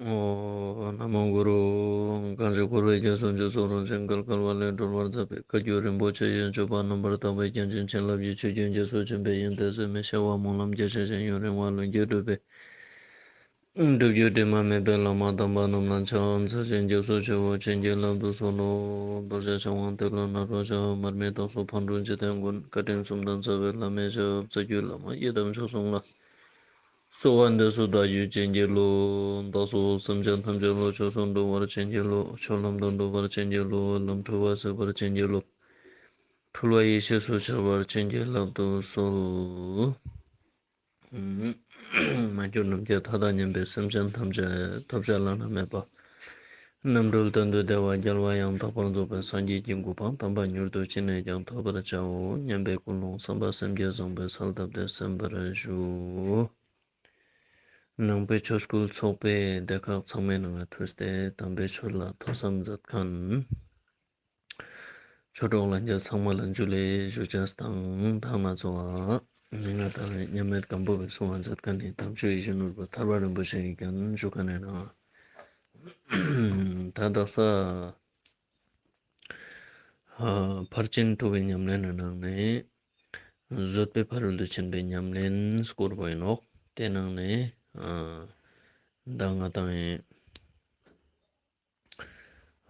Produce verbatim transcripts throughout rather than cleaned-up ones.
ཨོཾ། ན་མོ་གུ་རུ། གང་ཞིག་འཁོར་བའི་རྒྱ་མཚོ་འཇིགས་སུ་རུང་ཞིང་བརྒལ་དཀའ་བ་ལས་སྒྲོལ་བར་མཛད་པའི་བཀའ་བརྒྱུད་རིན་པོ་ཆེ་ཡི་སྤྱོད་པ་རྣམ་པར་དག་པའི་རྒྱན་ཅན་བྱིན་རླབས་ཀྱི་ཆུ་རྒྱུན་རྒྱ་མཚོ་ཆེན་པོའི་དབྱིངས་ཏེ་ཟད་མི་ཤེས་པ་སྨོན་ལམ་རྒྱ་ཆེ་ཞིང་ཡུན་རིང་བ་ལྷུན་གྱིས་གྲུབ་པའི་སྒྲུབ་བརྒྱུད་དྲི་མ་མེད་པའི་བླ་མ་དམ་པ་རྣམས་ལ་ཕྱག་འཚལ་ཞིང་སྐྱབས་སུ་མཆིའོ། བྱིན་གྱིས་བརླབ་ཏུ་གསོལ་ལོ། རྡོ་རྗེ་འཆང་དབང་ཏེ་ལོ་ནཱ་རོ་ཞབས། མར་མི་དྭགས་པོ་ཕག་གྲུ་འཇིག་རྟེན་མགོན། བཀའ་དྲིན་གསུམ་ལྡན་རྩ་བའི་བླ་མའི་ཞབས། རྩ་བརྒྱུད་བླ་མ་ཡི་དམ་མཆོག་གསུམ་ལ། གསོལ་བ་འདེབས་སོ་བདག་རྒྱུད་བྱིན་གྱིས་རློབས། བདག་སོགས་སེམས་ཅན་ཐམས་ཅད་བློ་ཆོས་སུ་འགྲོ་བར་བྱིན་གྱིས་རློབས། ཆོས་ལམ་དུ་འགྲོ་བར་བྱིན་གྱིས་རློབས། ལམ་འཁྲུལ་བ་སེལ་བར་བྱིན་གྱིས་རློབས། འཁྲུལ་བ་ཡེ་ཤེས་སུ་འཆར་བར་བྱིན་གྱིས་བརླབ་ཏུ་གསོལ། མ་གྱུར་ནམ་མཁའི་མཐའ་དང་མཉམ་པའི་སེམས་ཅན་ཐམས་ཅད་ཐོབ་བྱ་བླ་ན་མེད་པ། རྣམ་གྲོལ་གཏན་དུ་བདེ་བ་རྒྱལ་བ་ཡང་དག་པར་རྫོགས་པའི་སངས་རྒྱས་ཀྱི་གོ་འཕང་དམ་པ་མྱུར་དུ་ཅི་ནས་ཀྱང་ཐོབ་པར་བྱའོ་སྙམ་པའི་ཀུན་སློང་བསམ་པ་སེམས་བསྐྱེད་བཟང་པོའི་གསལ་བཏབ་སྟེ་གསན་པར་ཞུ། ནང་པའི་ཆོས་སྐུལ་ཚོགས་པའི་སྡེ་ཁག་ཚང་མའི་ནང་ལ་ཐུགས་ཏེ་དམ་པའི་ཆོས་ལ་ཐོས་བསམ་མཛད་མཁན། ཆོས་གྲོགས་ལྷན་རྒྱས་ཚང་མ་ལ་ཇུ་ལེ་ཞུ་ཅེས་དང་། ད་ང་ཚོ་ང་དང་མཉམ་མེད་སྒམ་པོ་པའི་གསུང་བ་མཛད་མཁན་ནི་དམ་ཆོས་ཡིད་བཞིན་ནོར་བུ་ཐར་པ་རིན་པོ་ཆེ་ཡི་རྒྱན་ཞུ་མཁན་ནི་ནང་། ད་དག་ས་ཕར་ཕྱིན་དྲུག་གི་ཉམས་ལེན་ནི་ནང་ནས་བཟོད་པའི་ཕ་རོལ་ཏུ་ཕྱིན་པའི་ཉམས་ལེན་སྐོར་བོ་ཡིན་ནོག་དེ་ནང་ནས་ད་ང་དང་ཡིན།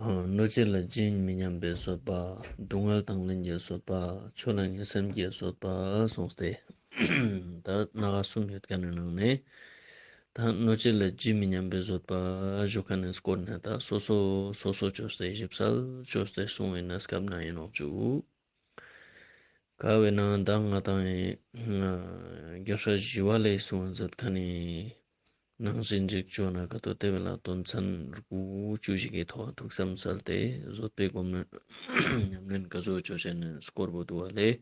གནོད་བྱེད་ལ་ཇི་མི་སྙམ་པའི་བཟོད་པ། སྡུག་བསྔལ་དང་ལེན་གྱི་བཟོད་པ། ཆོས་ལ་ངེས་སེམས་ཀྱི་བཟོད་པ་གསུངས་ཏེ། ད་སྣ་ཁ་གསུམ་ཡོད་མཁན་ནི་ནང་ནས། ད་གནོད་བྱེད་ལ་ཇི་མི་སྙམ་པའི་བཟོད་པ་ཞུ་མཁན་ནི་སྐོར་ནས་ད་སོ་སོ་སོ་སོ་བཅོས་ཏེ་ཞིབ་གསལ་བཅོས་ཏེ་གསུངས་པའི་གནས་སྐབས་ན་ཡིན་ནོག་ཅུ། ཀ་བོའི་ནང་ད་ང་དང་ཡིན། རྒྱལ་སྲས་ཞི་བ་ལྷས་གསུང་མཛད་མཁན་ནི། ནང་བཞིན་ཅིག་བཅོ་ན་ཀ་ཏོ་དེ་བས་ལ་དོན་ཚན་དགུ་བཅུ་ཞིག་གི་ཐོག་ཐུགས་བསམ་གསལ་ཏེ་བཟོད་པའི་སྒོམ་ཉམས་ལེན་ག་ཟུག་བཅོ་ཅེས་ནི་སྐོར་བོ་འདུག་པ་ལས།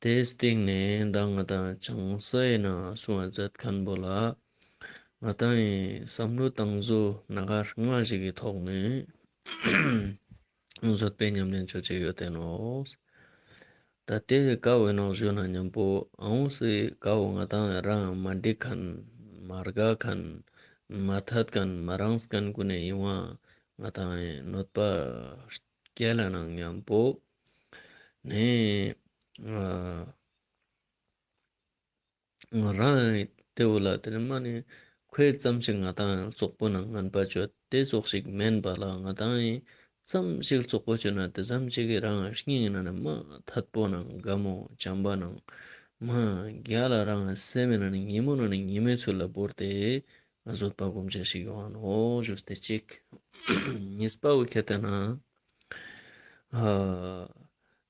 དེའི་སྟེང་ནས་ད་ང་དང་བྱང་ས་ཡིན་ན་གསུང་བ་མཛད་མཁན་བོ་ལ། ང་དང་ཡིན་བསམ་བློ་བཏང་བཟོ་སྣ་ཁ་ལྔ་ཞིག་གི་ཐོག་ནས། བཟོད་པའི་ཉམས་ལེན་བཅོ་ཅེས་ཡོད་དེ་ནོག་ད་དེ་ཀ་བོའི་ནང་ཞུ་ན་མཉམ་པོ་ཨང་སི་ཀ་བོ་ང་དང་རང་མ་འགྲིག་མཁན། མ་དགའ་མཁན། མ་ཐད་མཁན། མ་རངས་མཁན་ཀུན་ནས་ཡིན་བ་ང་དང་གནོད་པ་སྐྱེལ་ལ་ནང་མཉམ་པོ་ནས། རང་དེ་བོ་ལ་དེ་ནི་མ་ནི་ཁོའི་ཙམ་ཞིག་ང་དང་རྩོག་པོ་ནང་ངན་པ་བཅོས་དེ་ཙོགས་ཤིག་མེན་པ་ལ་ང་དང་ཡིན་ཙམ་ཞིག་རྩོག་པོ་བཅོས་ན་དེ་ཙམ་ཞིག་གི་རང་སྙིང་ཡིན་ན་ནི་མ་ཐད་པོ་ནང་དགའ་མོ་བྱམས་པ་ནང་མ་རྒྱལ་ལ་རང་སེམས་ཡིན་ན་ནི་ཉིན་མོ་ན་ནི་ཉི་མའི་ཚུལ་ལ་བོར་ཏེ་བཟོད་པ་སྒོམ་ཅེས་ཤིག་ཡོང་ནོག་ཞུས་ཏེ་གཅིག་གཉིས་པ་བོ་ཁྱེད་ལྟ་ན།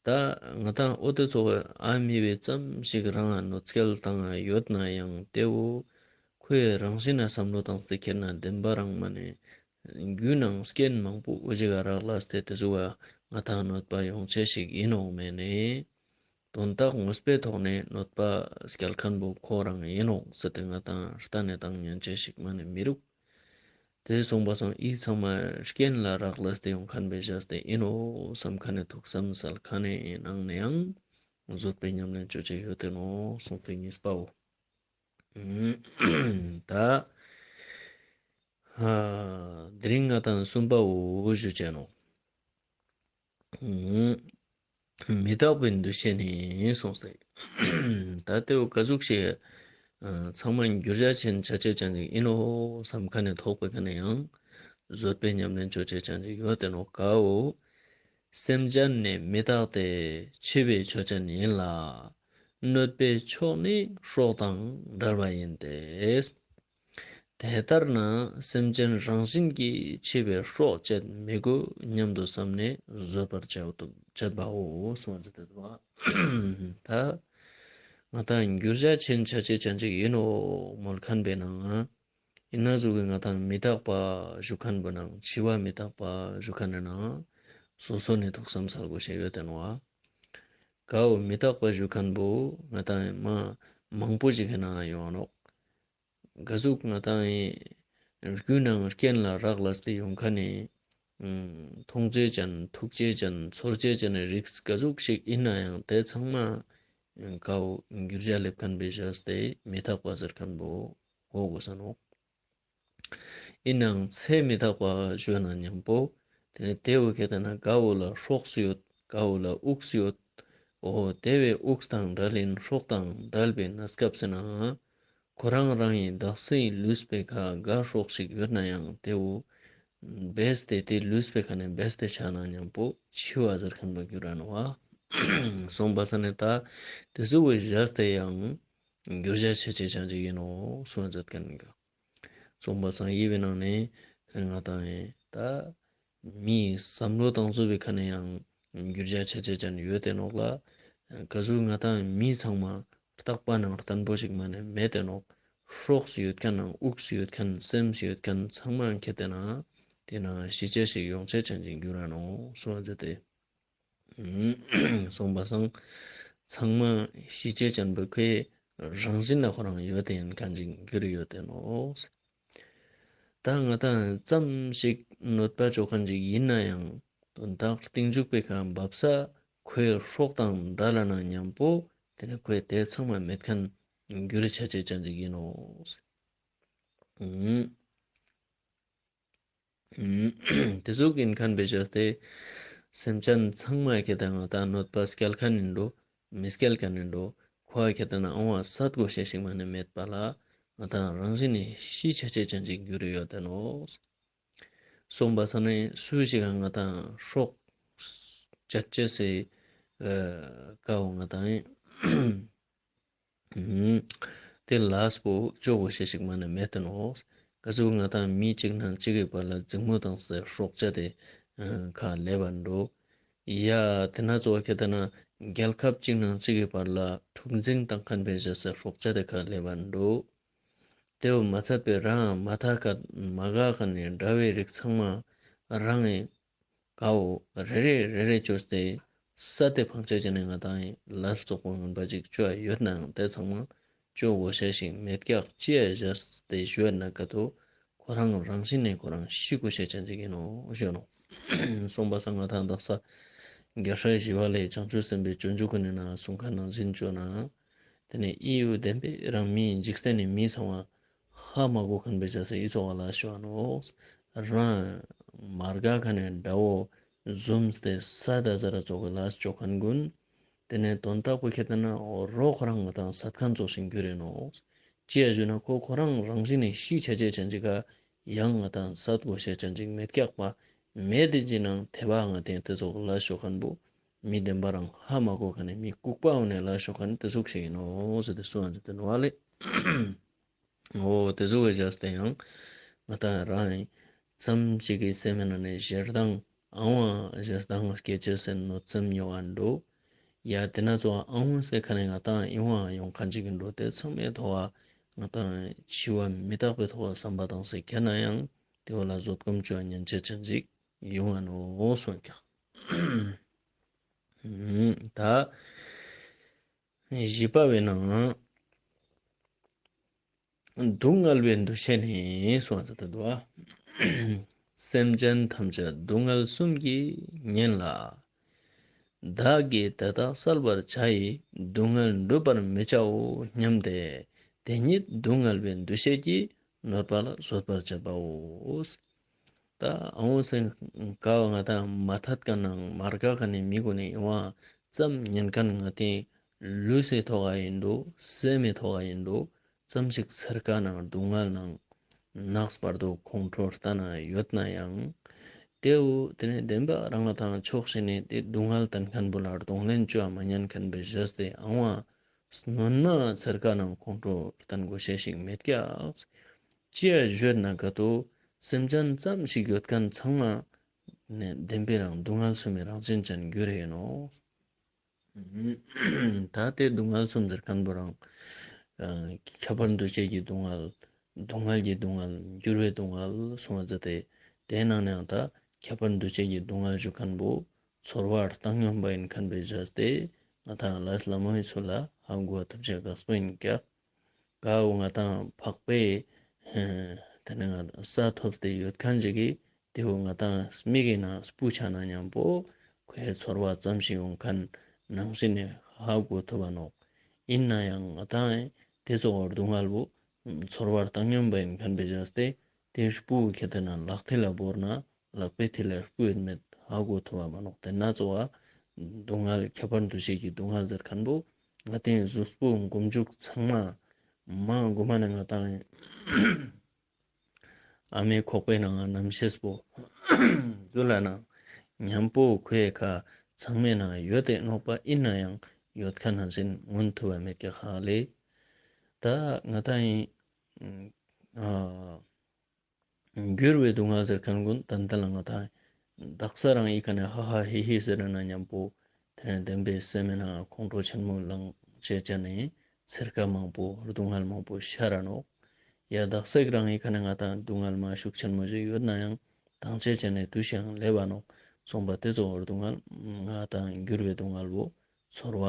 ད་ང་དང་འོ་དེ་ཚོ་ཨ་མི་བའི་ཙམ་ཞིག་རང་གནོད་སྐྱེལ་བཏང་ཡོད་ན་ཡང་དེ་བོ་ཁོའི་རང་བཞིན་ན་བསམ་བློ་བཏང་སྟེ་ཁྱེར་ན་བདེན་པ་རང་མ་ནས་རྒྱུ་ནང་རྐྱེན་མང་པོ་འོ་ཞིག་ག་རག་ལས་ཏེ་དེ་ཚོ་བ་ང་དང་གནོད་པ་ཡོང་ཅེས་ཤིག་ཡིན་ནོག་མེ་ནས། དོན་དག་དངོས་པོའི་ཐོག་ནས་གནོད་པ་སྐྱེལ་མཁན་བོ་ཁོ་རང་ཡིན་ནོག་ཟེར་ཏེ་ང་དང་ལྟ་ནས་བཏང་ཉན་ཅེས་ཤིག་མ་ནས་མི་རུག་དེ་སོང་པ་སང་ཨི་ཚང་མ་རྐྱེན་ལ་རག་ལས་ཏེ་ཡོང་མཁན་བེ་བཞག་སྟེ་ཨིན་ནོག་བསམ་མཁན་ནི་ཐུགས་བསམ་སལ་མཁན་ནི་ནང་ནས་ཡང་བཟོད་པའི་ཉམས་ལེན་ཅོ་ཅེས་ཡོད་དེ་ནོག་གསུངས་ཏེ་གཉིས་པའོ། ད་དེ་རིང་ང་དང་གསུམ་པའོ་ཞུ་ཅེས་ནོག། མི་རྟག་པའི་འདུ་ཤེས་ནི་གསུངས་ཏེ། ད་དེ་བོ་ག་ཟུག་ཞིག་ཚང་མ་འགྱུར་བྱ་ཅན་ཆ་ཅེས་ཅན་ཅིག་ཨིན་ནོག་བསམ་མཁན་ནི་ཐོག་པའི་ཁ་ནས་ཡང་བཟོད་པའི་ཉམས་ལེན་ཅོ་ཅེས་ཅན་ཅིག་ཡོད་དེ་ནོག་གའོ། སེམས་ཅན་ནི་མི་རྟག་སྟེ། འཆི་བའི་ཆོས་ཅན་ཡིན་ལ། གནོད་པའི་ཕྱོགས་ནི་སྲོག་དང་བྲལ་བ་ཡིན་ཏེ། དེ་ལྟར་ན་སེམས་ཅན་རང་བཞིན་གྱིས་འཆི་བའི་སྲོག་བཅད་མི་དགོས་སྙམ་དུ་བསམས་ནས་བཟོད་པར་བྱ་བ་བྱེད་པའོ་གསུངས་ཏེ་འདུག་པ། ད་ང་དང་འགྱུར་བྱ་ཅན་ཆ་ཅེས་ཅན་ཅིག་ཨིན་ནོག་མོལ་མཁན་བེ་ནང་ང་ཨིན་ན་ཟུག་གི་ང་དང་མི་རྟག་པ་ཞུ་མཁན་བོ་ནང་འཆི་བ་མི་རྟག་པ་ཞུ་མཁན་ནི་ནང་སོ་སོ་ནས་ཐུགས་བསམ་སལ་དགོས་ཤེས་ཡོད་དེ་ནོག་པ། གའོ་མི་རྟག་པ་ཞུ་མཁན་བོ་ང་དང་མ་མང་པོ་ཞིག་གི་ནང་ཡོང་ནོག། ག་ཟུག་ང་དང་རྒྱུ་ནང་རྐྱེན་ལ་རག་ལས་ཏེ་ཡོང་མཁན་ནི་མཐོང་ཅེས་ཅན་ཐུག་ཅེས་ཅན་ཚོར་ཅེས་ཅན་ནི་རིགས་ག་ཟུག་ཞིག་ཨིན་ན་ཡང་དེ་ཚང་མ་གའོ་འགྱུར་བྱ་སླེབས་མཁན་བེ་བཞག་སྟེ་མི་རྟག་པ་ཟེར་མཁན་བོ་གོ་དགོས་ས་ནོག། ཨིན་ནའང་ཚེ་མི་རྟག་པ་ཞུ་ན་ཉམ་པོ། ཏེ་ནེ་ཏེ་བོ་ཁེ་ཏེ་ན་ག་བོ་ལ་སྲོག་སུ་ཡོད། ག་བོ་ལ་དབུགས་སུ་ཡོད། འོ་ཏེ་བོའི་དབུགས་དང་བྲལ་ཡིན་སྲོག་དང་བྲལ་བའི་གནས་སྐབས་སུ་ན། ཁོ་རང་རང་ངི་བདག་སྲིད་ལུས་པོའི་ཁ་ག་སྲོག་ཞིག་ཡོད་ནའང་ཏེ་བོ་བེས་ཏེ་ཏེ་ལུས་པོའི་ཁ་ནེ་བེས་ཏེ་ཆ་ན་ཉམ་པོ་འཆི་བ་ཟེར་ཁན་བོ་གྱུར་ར་ནོག་པ། སོང་པ་སང་ནེ་ད་ཏེ་ཟུག་བོ་ཞག་སྟེ་ཡང་འགྱུར་བ་ཆ་ཅེས་ཅན་ཅིག་ཨིན་ནོག་གསུངས་ཏེ་ཡོད་ཁན་ནི་ཀ། སོང་པ་སང་ཡིད་བི་ནང་ནེ་ང་དང་ད་མིའི་བསམ་བློ་བཏང་ཚུལ་བོའི་ཁ་ནེ་ཡང་འགྱུར་བ་ཆ་ཅེས་ཅན་ཡོད་ཏེ་ནོག་ལ། ག་ཟུག་ང་དང་མི་ཚང་མ་རྟག་པ་ནང་བརྟན་པོ་ཞིག་མ་ནེ་མེད་ཏེ་ནོག། སྲོག་སུ་ཡོད་ཁན་ནང་དབུགས་སུ་ཡོད་ཁན་སེམས་སུ་ཡོད་ཁན་ཚང་མ་ཁེ་ཏེ་ན་ཏེ་ན་ཤི་ཅེས་ཤིག་ཡོང་ཅེས་ཅན་ཅིག་གྱུར་ར་ནོག་གསུངས་ཏེ། སོང་པ་སང་ཚང་མ་ཤི་ཅེས་ཅན་བོ་ཁོའི་རང་བཞིན་ལ་ཁོ་རང་ཡོད་ཏེ་ཨིན་ཁན་ཅིག་གྱུར་ཡོད་ཏེ་ནོག། ད་ང་དང་ཙམ་ཞིག་གནོད་པ་ཅོ་ཁན་ཅིག་ཨིན་ནའང་དོན་དག་རྟིང་མཇུག་པོའི་ཁ་བབས་ས་ཁོའི་སྲོག་དང་བྲལ་ལ་ན་ཉམ་པོ་ཏེ་ནེ་ཁོའི་ཏེ་ཚང་མ་མེད་ཁན་གྱུར་ཆ་ཅེས་ཅན་ཅིག་ཨིན་ནོག། ཏེ་ཟུག་ཨིན་ཁན་བོའི་ཞག་སྟེ་སེམས་ཅན་ཚང་མ་ཁེ་ཏེ་ན་ང་དང་གནོད་པ་སྐྱལ་ཁན་ཨིན་འགྲོ་མི་སྐྱལ་ཁན་ཨིན་འགྲོ་ཁོ་ཁེ་ཏེ་ན་ཨང་བ་སད་གོས་ཤེས་ཤིག་མ་ནེ་མེད་པ་ལ་ང་དང་རང་བཞིན་ནེ་ཤི་ཆ་ཅེས་ཅན་ཅིག་གྱུར་ཡོད་ཏེ་ནོག། སོང་པ་སང་ནེ་སུ་ཞིག་ག་ང་དང་སྲོག་ཆད་ཅེས་སི་ཀ་བོ་ང་དང་ཏེ་ལས་པོ་ཅོ་གོས་ཤེས་ཤིག་མ་ནེ་མེད་ཏེ་ནོག། ག་ཟུག་ང་དང་མི་ཅིག་ནང་ཅིག་གི་བར་ལ་འཛིང་མོ་བཏང་སྟེ་སྲོག་ཆད་དེ་ཁ་ལེབ་བ་འགྲོ། ཡ་ཏེ་ན་ཚོ་ཁེ་ཏེ་ན་རྒྱལ་ཁབ་ཅིག་ནང་ཅིག་གི་བར་ལ་འཁྲུག་འཛིང་བཏང་ཁན་བོའི་ཞག་སྟེ་སྲོག་ཆད་དེ་ཁ་ལེབ་བ་འགྲོ། ཏེ་བོ་མ་ཚད་པའི་རང་མ་ཐག་ཁ་མ་ག་ཁ་ནེ་འདྲ་བའི་རིགས་ཚང་མ་རང་ངི་ཀ་བོ་རེ་རེ་རེ་རེ་ཅོས་ཏེ་སད་དེ་ཕང་ཅེས་ཅན་ནི་ང་དང་ལས་ཙོག་པོ་ངན་པ་ཅིག་ཅོ་ཡོད་ནའང་ཏེ་ཚང་མ་ཅོ་གོས་ཤེས་ཤིག་མེད་ཀྱག་ཅི་ཡ་ཞག་སྟེ་ཞུ་ཡ་ན་ག་ཏོ་ཁོ་རང་རང་བཞིན་ནེ་ཁོ་རང་ཤི་གོས་ཤེས་ཅན་ཅིག་ཨིན་ནོག་ཞུ་ནོག། སོང་པ་སང་ང་དང་དག་ས་རྒྱལ་སྲས་ཞི་བ་ལྷས་བྱང་ཆུབ་སེམས་དཔའི་སྤྱོད་འཇུག་གི་ནང་ན་གསུངས་ཁན་ནང་བཞིན་ཅོ་ན་ཏེ་ནེ་ཨི་བོ་བདེན་པའི་རང་མི་འཇིག་རྟེན་ནི་མི་ཚང་མ་ཧ་མ་གོ་ཁན་བོའི་ཞག་སྟེ་ཨི་ཙོགས་ལ་ཞུ་བ་ནོག། རང་མ་ག་ཁ་ནེ་དགྲ་བོ་ཟུམ་སྟེ་སད་ད་ཟ་ར་ཙོགས་ལ་ཅོ་ཁན་གུན་ཏེ་ནེ་དོན་དག་པོ་ཁེ་ཏེ་ན་འོ་རོགས་རང་ང་དང་སད་ཁན་ཙོགས་ཤིག་གྱུར་རེ་ནོག། ཅི་ཡ་ཞུ་ན་ཁོ་ཁོ་རང་རང་བཞིན་ནེ་ཤི་ཆ་ཅེས་ཅན་ཅིག་ག་ཡང་ང་དང་སད་གོས་ཤེས་ཅན་ཅིག་མེད་ཀྱག་པ་མེད་དེ་ཅི་ནང་ཐེ་བ་ང་དང་ཏེ་ཙོགས་ལ་ཞོག་ཁན་བོ་མི་བདེན་པ་རང་ཧ་མ་གོ་ཁན་ནི་མི་ལྐུགས་པ་འོ་ནེ་ལ་ཞོག་ཁན་ཏེ་ཟུག་ཤིག་ཨིན་ནོག་ཟེར་ཏེ་གསུངས་ཏེ་ནོག་ལེ། འོ་ཏེ་ཟུག་གི་ཞག་སྟེ་ཡང་ང་དང་རང་ཙམ་ཞིག་གི་སེམས་ནང་ནེ་ཞེ་སྡང་ཨང་བ་ཞེ་སྡང་སྐྱེ་ཅེས་སི་གནོད་འཚེ་ཡོང་བ་འགྲོ། ཡ་ཏེ་ན་ཚོ་ཨང་བ་སེ་ཁ་ནེ་ང་དང་ཨིན་བ་ཡོང་ཁན་ཅིག་གི་འགྲོ། ཏེ་ཚང་མའི་ཐོག་ང་དང་འཆི་བ་མི་རྟག་པའི་ཐོག་བསམ་པ་བཏང་སྟེ་ཁྱེར་ན་ཡང་ཏེ་བོ་ལ་བཟོད་སྒོམ་ཅོ་ཉན་ཅེས་ཅན་ཅིག་ཡོང་བ་ནོག་གསུངས་ཀྱག། ད་བཞི་པ་བོའི་ནང་སྡུག་བསྔལ་བའི་འདུ་ཤེས་ནི་གསུངས་ཏེ་འདུག་པ། སེམས་ཅན་ཐམས་ཅད་སྡུག་བསྔལ་གསུམ་གྱིས་ཉེན་ལ། བདག་གིས་དེ་དག་བསལ་བར་བྱ་ཡི། སྡུག་བསྔལ་འགྲུབ་པར་མི་བྱའོ་སྙམ་སྟེ། དེ་ཉིད་སྡུག་བསྔལ་བའི་འདུ་ཤེས་ཀྱིས་གནོད་པ་ལ་བཟོད་པར་བྱེད་པའོ། ད་ཨང་སེང་ཀ་བོ་ང་དང་མ་ཐད་ཀ་ནང་མ་རྒ་ཁ་ནེ་མི་གུན་ནི་ཡོང་བ་ཙམ་ཉན་ཁན་ང་དང་ལུས་སི་ཐོག་ག་ཨིན་འགྲོ་སེམས་སི་ཐོག་ག་ཨིན་འགྲོ་ཙམ་ཞིག་ཚེར་ཀ་ནང་སྡུག་བསྔལ་ནང་ནགས་བར་དོ་ཁོང་ཁྲོ་ལྟ་ན་ཡོད་ན་ཡང་ཏེ་བོ་ཏེ་ནེ་བདེན་པ་རང་ང་དང་ཕྱོགས་ཤིག་ནེ་ཏེ་སྡུག་བསྔལ་སྟན་ཁན་བོ་ལ་གདོང་ལེན་ཅོ་བ་མ་ཉན་ཁན་བོའི་ཞག་སྟེ་ཨང་བ་སྣོན་མ་ཚེར་ཀ་ནང་ཁོང་ཁྲོ་སྟན་གོས་ཤེས་ཤིག་མེད་ཀྱག། ཅི་ཡ་ཞུ་ན་ག་ཏོ་སེམས་ཅན་ཙམ་ཞིག་ཡོད་ཁན་ཚང་མ་ནེ་བདེན་པའི་རང་སྡུག་བསྔལ་གསུམ་མི་རང་བཞིན་ཅན་གྱུར་ཡིན་ནོག། ད་ཏེ་སྡུག་བསྔལ་གསུམ་ཟེར་ཁན་བོ་རང་ཁྱབ་པ་འདུ་བྱེད་ཀྱི་སྡུག་བསྔལ། སྡུག་བསྔལ་གྱི་སྡུག་བསྔལ། འགྱུར་བའི་སྡུག་བསྔལ་གསུངས་པ་ཟེར་ཏེ་ཏེའི་ནང་ནའང་ད་ཁྱབ་པ་འདུ་བྱེད་ཀྱི་སྡུག་བསྔལ་ཞུ་ཁན་བོ་ཚོར་བ་བཏང་སྙོམས་པ་ཨིན་ཁན་བོའི་ཞག་སྟེ་ང་དང་ལས་སླ་མོའི་ཚུལ་ལ་ཧ་གོ་ཐུབ་ཅེས་དགའ་སྤོ་ཨིན་ཀྱག། ག་བོ་ང་དང་འཕགས་པའི་ཏེ་ནེ་ས་ཐོབ་སྟེ་ཡོད་ཁན་ཅིག་གི་ཏེ་བོ་ང་དང་མིག་གི་ནང་སྤུ་ཆ་ན་ཉམ་པོ་ཁོའི་ཚོར་བ་ཙམ་ཞིག་ཡོང་ཁན་ནང་བཞིན་ནི་ཧ་གོ་ཐུབ་བ་ནོག། ཨིན་ན་ཡང་ང་དང་ཏེ་ཚོ་བོ་སྡུག་བསྔལ་བོ་ཚོར་བ་བཏང་སྙོམས་པ་ཨིན་ཁན་བོའི་ཞག་སྟེ་ ཏེ་སྤུ་ཁྱེར་ཏེ་ན་ལག་མཐིལ་ལ་བོར་ན་ལག་པའི་མཐིལ་ལ་སྤུ་ཡོད་མེད་ཧ་གོ་ཐུབ་བ་མ་ནོག། ཏེ་ན་ཙོགས་སྡུག་བསྔལ་ཁྱབ་པ་འདུ་བྱེད་ཀྱི་སྡུག་བསྔལ་ཟེར་ཁན་བོ་ང་ཏེ་གཟུགས་པོ་མགོ་མཇུག་ཚང་མ་མ་གོ་མ་ནེ་ང་ཏང་ཨ་མའི་ཁོག་པའི་ནང་ང་རྣམ་ཤེས་པོ་ཟུག་ལ་ནང་ཉམ་པོ་ཁོའི་ཁ་ཚང་མའི་ནང་ཡོད་དེ་ནོག་པ། ཨིན་ནའང་ཡོད་ཁན་ནང་བཞིན་མངོན་ཐུབ་བ་མེད་ཀྱག་ཧ་ལེ། ད་ང་ཏང་ཨིན་ཨ་འགྱུར་བའི་སྡུག་བསྔལ་ཟེར་ཁན་གུན་ཏན་ཏན་ལ་ང་ཏང་དག་ས་རང་ཨི་ཁ་ནེ་ཧ་ཧ་ཧི་ཧི་ཟེར་ན་ཉམ་པོ་ཏེ་ནེ་བདེན་པའི་སེམས་ནང་ཁོང་ཁྲོ་ཆེན་མོ་ལངས་ཅེས་ཅན་ནི་ཚེར་ཀ་མང་པོ་སྡུག་བསྔལ་མང་པོ་ཤར་ར་ནོག། ཡ་དག་ས་རང་ཨི་ཁ་ནེ་ང་ཏང་སྡུག་བསྔལ་མ་ཤུགས་ཆེན་མོ་ཞིག་ཡོད་ནའང་ཏང་ཅེས་ཅན་ནི་དུས་ཤིག་ལེབ་བ་ནོག། སོང་པ་ཏེ་ཙོགས་སྡུག་བསྔལ་ང་ཏང་འགྱུར་བའི་སྡུག་བསྔལ་བོ་ཚོར་བ་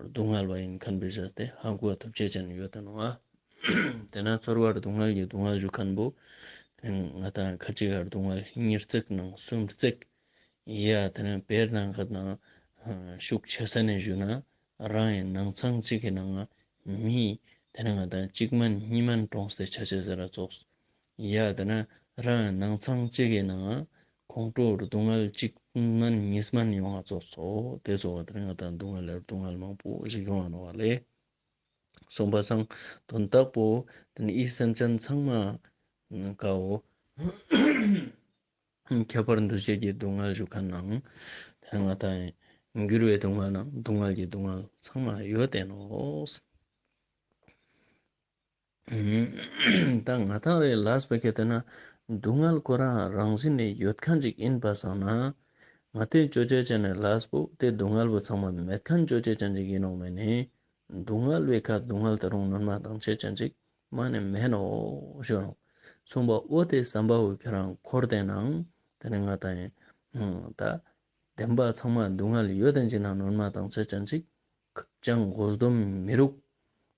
སྡུག་བསྔལ་བ་ཨིན་ཁན་བོ་ཞིག་སྟེ་ཧ་གོ་ཐུབ་ཅེས་ཅན་ཡོད་དེ་ནོག་ཨ། ཏེ་ན་ཚོར་བ་སྡུག་བསྔལ་གྱི་སྡུག་བསྔལ་ཞུ་ཁན་བོ་ང་ཏང་ཁ་ཅིག་ག་སྡུག་བསྔལ་ཉིས་བརྩེགས་ནང་གསུམ་བརྩེགས་ཡ་ཏེ་ན་དཔེར་ན་ང་ཏང་ཤུགས་ཆེ་ས་ནེ་ཞུ་ན་རང་ངི་ནང་ཚང་ཅིག་གི་ནང་ང་མི་ཏེ་ན་ང་ཏང་ཅིག་མན་ཉིས་མན་གྲོངས་ཏེ་ཆ་ཅེས་ཟེར་ར་ཙོགས། ཡ་ཏེ་ན་རང་ངི་ནང་ཚང་ཅིག་གི་ནང་ང་ཁོང་ཁྲོ་སྡུག་བསྔལ་ཅིག་མན་ཉིས་མན་ཡོང་ང་ཙོགས་སོ། ཏེ་ཙོགས་ཏེ་ན་ང་ཏང་སྡུག་བསྔལ་ལ་སྡུག་བསྔལ་མང་པོ་ཞིག་ཡོང་ང་ནོག་པ་ལེ། སོང་པ་སང་དོན་དག་པོ་ཏེ་ནི་ཨི་སེམས་ཅན་ཚང་མ་ཀའོ་ཁྱད་པར་འདུ་བྱེད་ཀྱི་སྡུག་བསྔལ་ཞུ་ཁན་ནང་ཏེ་ང་ཏང་འགྱུར་བའི་སྡུག་བསྔལ་ནང་སྡུག་བསྔལ་གྱི་སྡུག་བསྔལ་ཚང་མ་ཡོད་དེ་ནོག། ད་ང་ཏང་རེ་ལས་པ་ཁྱེར་ཏེ་ན་སྡུག་བསྔལ་ཁོ་རང་རང་བཞིན་ནེ་ཡོད་ཁན་ཅིག་ཨིན་པ་སང་ན་ང་ཏང་ཅོ་ཅེས་ཅན་ནི་ལས་པོ་ཏེ་སྡུག་བསྔལ་བོ་ཚང་མ་མེད་ཁན་ཅོ་ཅེས་ཅན་ཅིག་ཨིན་ནོག་མེན་ནི། སྡུག་བསྔལ་བའི་ཁ་སྡུག་བསྔལ་ད་རུང་སྣོན་མ་ཏང་ཅེས་ཅན་ཅིག་མ་ནེ་མེན་ནོག་ཞུ་ནོག། སོང་པ་འོ་ཏེ་བསམ་པ་བོ་ཁྱེ་རང་འཁོར་ཏེ་ནང་ཏེ་ནེ་ང་ཏང་ད་བདེན་པ་ཚང་མ་སྡུག་བསྔལ་ཡོད་དེ་ཅིག་ནང་སྣོན་མ་ཏང་ཅེས་ཅན་ཅིག་ཅང་དགོས་དོན་མི་རུག།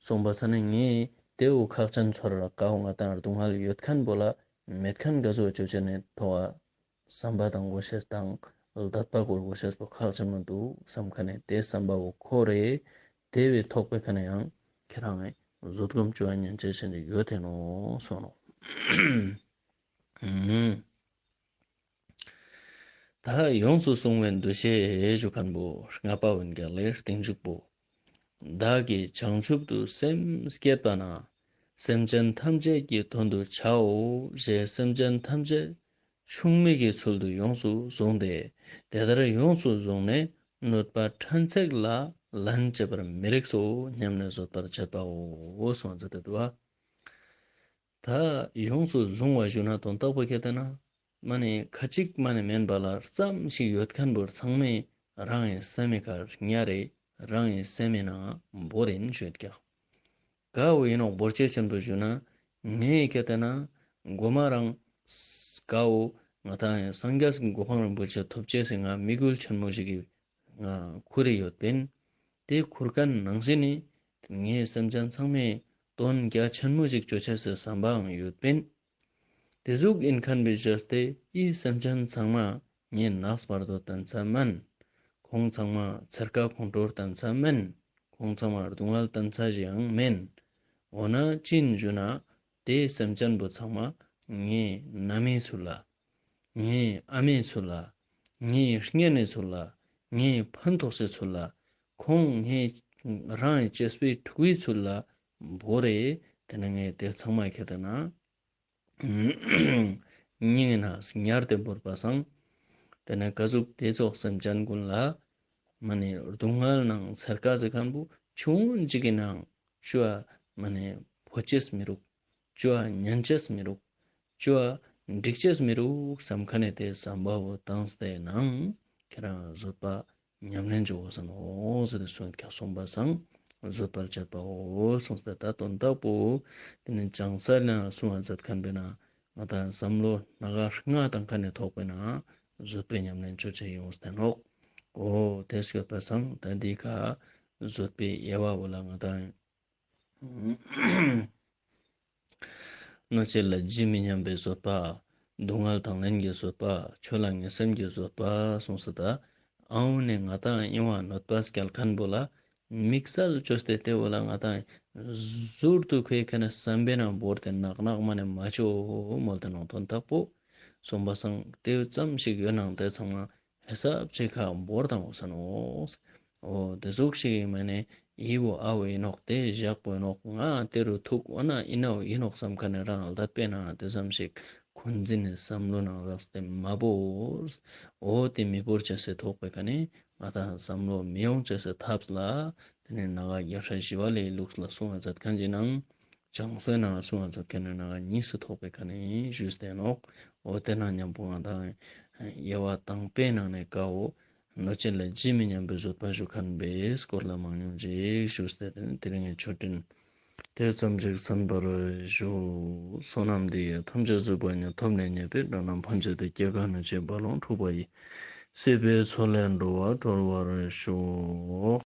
སོང་པ་སང་ནི་ངས་ཏེ་བོ་ཁག་ཅན་ཚོར་ར་ཀའོ་ང་ཏང་སྡུག་བསྔལ་ཡོད་ཁན་བོ་ལ་མེད་ཁན་ག་ཟུག་ཅོ་ཅེས་ནི་ཐོག་བསམ་པ་ཏང་དགོས་ཤེས་དང་ལྡད་པ་དགོས་དགོས་ཤེས་པོ་ཁག་ཆེན་མོ་འདུག་བསམ་ཁན་ནི་ཏེ་བསམ་པ་བོ་ཁོ་རེ་ཏེ་བོའི་ཐོག་པའི་ཁ་ནེ་ཡང་ཁྱེ་རང་ངི་བཟོད་སྒོམ་ཅོ་བ་ཉན་ཅེས་ཅན་ཡོད་དེ་ནོག་སོང་ནོག། ད་ཡོངས་སུ་བཟུང་བའི་འདུ་ཤེས་ཞུ་ཁན་བོ་ལྔ་པ་བོ་ཨིན་ཀྱག་ལེ། རྟིང་མཇུག་པོ། བདག་གིས་བྱང་ཆུབ་ཏུ་སེམས་བསྐྱེད་པ་ན། སེམས་ཅན་ཐམས་ཅད་ཀྱི་དོན་དུ་བྱའོ་ཞེས་སེམས་ཅན་ཐམས་ཅད་ཆུང་མིག་གི་ཚུལ་དུ་ཡོངས་སུ་བཟུང་སྟེ། དེ་ལྟར་ཡོངས་སུ་བཟུང་ནས་གནོད་པ་ཕྲན་ཚེགས་ལ་ལན་བྱེད་པར་མི་རིགས་སོ་སྙམ་ནས་བཟོད་པར་བྱེད་པའོ་གསུངས་ཏེ་འདུག་པ། ད་ཡོངས་སུ་བཟུང་བ་ཞུ་ན་དོན་དག་པོ་ཁྱེར་ཏེ་ན་མ་ནེ་ཁ་ཅིག་མ་ནེ་མེན་པ་ལ་ཙམ་ཞིག་ཡོད་ཁན་བོ་ཚང་མ་རང་ངི་སེམས་མི་ཁ་ཉ་རེ་རང་ངི་སེམས་མི་ནང་བོར་ཨིན་ཞུ་ཡོད་ཀྱག། ཀ་བོ་ཨིན་ནོག་བོར་ཅེས་ཆེན་པོ་ཞུ་ན་ངས་ཁྱེར་ཏེ་ན་གོ་མ་རང་ཀ་བོ་ང་ཏང་སངས་རྒྱས་སི་གོ་འཕང་རིན་པོ་ཆེ་ཐོབ་ཅེས་སི་ང་དམིགས་ཡུལ་ཆེན་མོ་ཞིག་གི་ང་ཁུར་རེ་ཡོད་པིན། ཏེ་ཁུར་ཁན་ནང་བཞིན་ནི་ངའི་སེམས་ཅན་ཚང་མའི་དོན་རྒྱ་ཆེན་མོ་ཞིག་ཅོ་ཅེས་སི་བསམ་པའང་ཡོད་པིན། ཏེ་ཟུག་ཨིན་ཁན་བོ་ཞུས་ཏེ་ཨི་སེམས་ཅན་ཚང་མ་ངའི་ནགས་བར་དོ་སྟན་ས་མན། ཁོང་ཚང་མ་ཚེར་ཀ་ཁོང་ཁྲོ་སྟན་ས་མན། ཁོང་ཚང་མ་སྡུག་བསྔལ་སྟན་ས་ཞིག་ཡང་མན། འོ་ན་ཅི་ཨིན་ཞུ་ན་ཏེ་སེམས་ཅན་བོ་ཚང་མ་ངའི་ན་མའི་ཚུལ་ལ། ངའི་ཨ་མའི་ཚུལ་ལ། ངའི་གཉེན་ནི་ཚུལ་ལ། ངའི་ཕན་ཐོགས་སི་ཚུལ་ལ། ཁོང་ངའི་རང་གི་གཅེས་པའི་ཕྲུ་གུའི་ཚུལ་ལ་བོར་རེ་ཏེ་ནེ་ངས་ཏེ་ཚང་མ་ཁྱེར་ཏེ་ན་སྙིང་ནེ་ཉར་ཏེ་བོར་པ་སང་ཏེ་ནེ་ཀ་ཟུག་ཏེ་ཙོགས་སེམས་ཅན་གུན་ལ་མ་ནེ་སྡུག་བསྔལ་ནང་ཚེར་ཀ་ཟེར་ཁན་བོ་ཆུང་ངུན་ཅིག་གི་ནང་ཅོ་བ་མ་ནེ་ཕོད་ཅེས་མི་རུག། ཅོ་བ་ཉན་ཅེས་མི་རུག། ཅོ་བ་འགྲིག་ཅེས་མི་རུག་བསམ་ཁན་ནི་ཏེ་བསམ་པ་བོ་ཏངས་ཏེ་ནང་ཁྱེ་རང་བཟོད་པ་ཉམས་ལེན་ཅོ་དགོས་ས་ནོག་ཟེར་ཏེ་གསུངས་ཏེ་གསུངས་པ་སང་བཟོད་པར་བྱེད་པའོ་གསུངས་ཏེ་ད་དོན་དག་པོ་ཏེ་ནེ་ཅང་ས་ལ་གསུང་བ་མཛད་ཁན་བོའི་ནང་ང་ཏང་བསམ་བློ་སྣ་ཁ་ལྔ་ཏང་ཁན་ནི་ཐོག་པའི་ནང་བཟོད་པའི་ཉམས་ལེན་ཅོ་ཅེས་ཡོངས་ཏེ་ནོག། འོ་ཏེ་སྐྱོད་པ་སང་ད་འདི་ཁ་བཟོད་པའི་དབྱེ་བ་བོ་ལ་ང་ཏང་གནོད་བྱེད་ལ་ཇི་མི་སྙམ་པའི་བཟོད་པ། སྡུག་བསྔལ་དང་ལེན་གྱི་བཟོད་པ། ཆོས་ལ་ངེས་སེམས་ཀྱི་བཟོད་པ་གསུངས་སོ། ད་ཨའུ་ནེ་ང་ཏང་ཨིན་བ་གནོད་པ་སྐྱལ་ཁན་བོ་ལ་ དམིགས་བསལ་ཅོས་ཏེ་ཏེ་བོ་ལ་ང་དང་ཟུར་དུ་ཁོའི་ཁ་ནེ་བསམ་པའི་ནང་བོར་ཏེ་ནག་ནག་མ་ནེ་མ་ཅོ་མོལ་ཏེ་ནོག། དོན་དག་པོ་གསུངས་པ་སང་ཏེ་ཙམ་ཞིག་ཡོད་ནང་ཏེ་ཚང་མ་ཧེ་སབ་ཅིག་ཁ་བོར་ཏང་འོ་ས་ནོག། འོ་ཏེ་ཟུག་ཞིག་མ་ནེ་ཨི་བོ་ཨ་བོ་ཨིན་ནོག། ཏེ་ཞག་པོ་ཨིན་ནོག། ང་ཏེ་རུ་ཐུག་འོ་ན་ཨིན་ནོག་ཨིན་ནོག་བསམ་ཁ་ནེ་རང་ལ་དད་པའི་ནང་ཏེ་ཙམ་ཞིག་འཁོན་འཛིན་ནི་བསམ་བློ་ནང་རགས་ཏེ་མ་བོར། འོ་ཏེ་མི་བོར་ཅེས་སི་ཐོག་པའི་ཁ་ནེ་ང་དང་བསམ་བློ་མི་ཡོང་ཅེས་སི་ཐབས་ལ་ཏེ་ནེ་ནང་ང་རྒྱལ་སྲས་ཞི་བ་ལྷའི་ལུགས་ལ་གསུང་བ་མཛད་ཁན་ཅིག་ནང་བྱང་སེམས་ནང་གསུང་བ་མཛད་ཁན་ནི་ནང་ང་གཉིས་སུ་ཐོག་པའི་ཁ་ནེ་ཞུས་ཏེ་ནོག། འོ་ཏེ་ནང་ཉམ་པོ་ང་དང་དབྱེ་བ་དང་པོའི་ནང་ནེ་ཀ་བོ་གནོད་བྱེད་ལ་ཇི་མི་སྙམ་པའི་བཟོད་པ་ཞུ་ཁན་བོའི་སྐོར་ལ་མང་ཉུང་ཅིག་ཞུས་ཏེ་ཏེ་ནེ་དེ་རིང་གི་ཆོས་འབྲེལ་ཏེ་ཙམ་ཞིག་གསན་པར་ཞུ། བསོད་ནམས་འདི་ཡིས་ཐམས་ཅད་གཟིགས་པ་ཉིད། ཐོབ་ནས་ཉེས་པའི་དགྲ་རྣམས་ཕམ་བྱས་ཏེ། སྐྱེ་རྒ་ན་འཆིའི་རྦ་ཀློང་འཁྲུགས་པ་ཡི། སྲིད་པའི་མཚོ་ལས་འགྲོ་བ་སྒྲོལ་བར་ཤོག།